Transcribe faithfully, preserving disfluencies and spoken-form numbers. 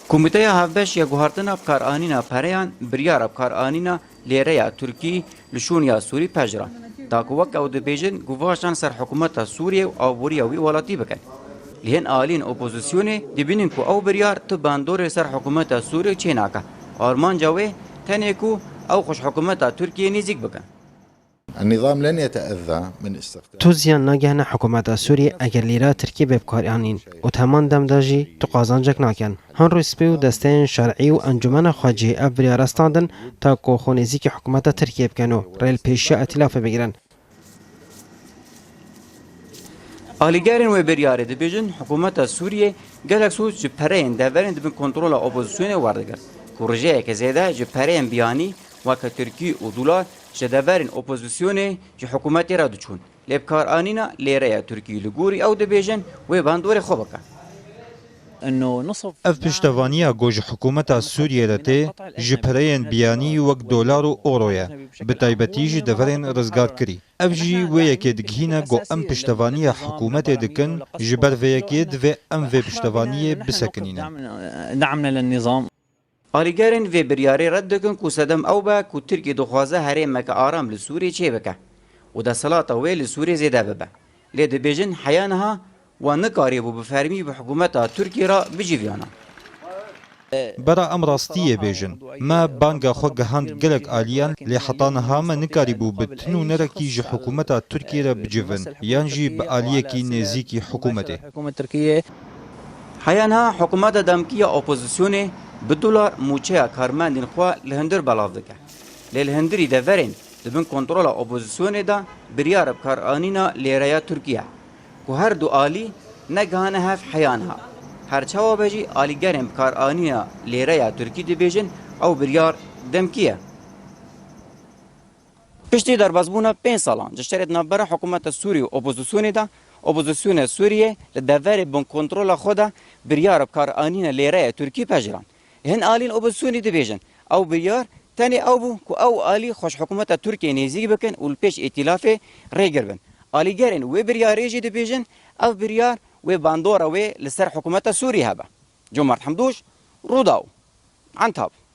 Komîteya Hevbeş ya Guhertina Bikaranîna Pereyan biryara bikaranîna lêreya Tirkî li şûniya Sûrî pejirand, da ku wek ew dibêjin, guvaşan ser hikûmeta Sûriyê û aboriya wî welatî bikin. Li hin aliyên opozisyonê dibînin ku ew biryar tu bandorê ser hikûmeta Sûriyê çênake. Armanca wê tenê ku ew xweş hikûmeta Tirkiyê nêzîk bikin. النظام لن يتأذى من استخدام Tu ziyan nagehne hikûmeta Sûriyê eger lîra Tirkî bê bikaranîn û di heman dem de jî tu qazancek nakin. Hin Rûspî û desteyên şer'î û encûmena xwecihî ev biryara standin ta ku xwe nêzîkî hikûmeta Tirkiyê bikin û rê li pêşiya îtîlafê bigirin. Alîgerên wê biryarê dibêjin, hikûmeta Sûriyê gelek sûc ji pereyên deverên di bin kontrola opozisyonê werdigir, ku rijeyeke zêde ji pereyên biyanî weke tirkî û dolar ji deverên opozisyonê ji hikûmetê re diçûn. Lê bikaranîna lêreya tirkî li gorî ew dibêjin wê bandorê xwe bike. Ev piştevaniya ku ji hikûmeta Sûriyê re tê, ji pereyên biyanî wek dolar û euro ye, bi taybetî ji deverên rizgarkirî. Ev jî wê yekê digihîne ku em piştevaniya hikûmetê dikin, ji ber vê yekê divê em vê piştevaniyê bisekinînin. Alîgerên vê biryarê red dikin ku sedem ew be ku Tirkiye dixwaze herêmeke aram li Sûriyê çêbike û desthilata wê li Sûriyê zêde bibe. Lê dibêjin heya niha wan nikarîbû bi fermî bi hikûmeta Tirkiyê re biciviyana. Bera em rastiyê bêjin, me banga xwe gihand gelek aliyan, lê heta niha me nikarîbû bi tinûnerekî ji hikûmeta Tirkiyê re bicivin yan jî bi aliyekî nêzîkî hikûmetê. Heya niha hikûmeta demkî ya opozisyonê bi dolar mûçeya karmendên xwe li hundir belav dike. Lê li hundirî deverên di bin kontrola opozisyonê de biryara bikaranîna lêreya Tirkî ye, ku her du alî negihane hev heya niha. Her çawa be jî alîgerên bikaranîna lêreya Tirkî dibêjin ew biryar demkî ye. Piştî derbasbûna pênc salan ji şerê di navbera hikûmeta Sûrî û opozisyonê de, opozisyona Sûriyê li deverê bin kontrola xwe de biryara bikaranîna lêreya Tirkî pejirand. Hin aliyên opozisyonê dibêjin, ew biryar tenê ew bû ku ew alî xwe ji hikûmeta Tirkiyê nêzîk bikin û li pêş îtîlafê rêgir bin. Alîgerên wê biryarê jî dibêjin, ev biryar wê bandora wê li ser hikûmeta Sûriyê hebe. Comert Hemdûş, Rûdaw, Entab.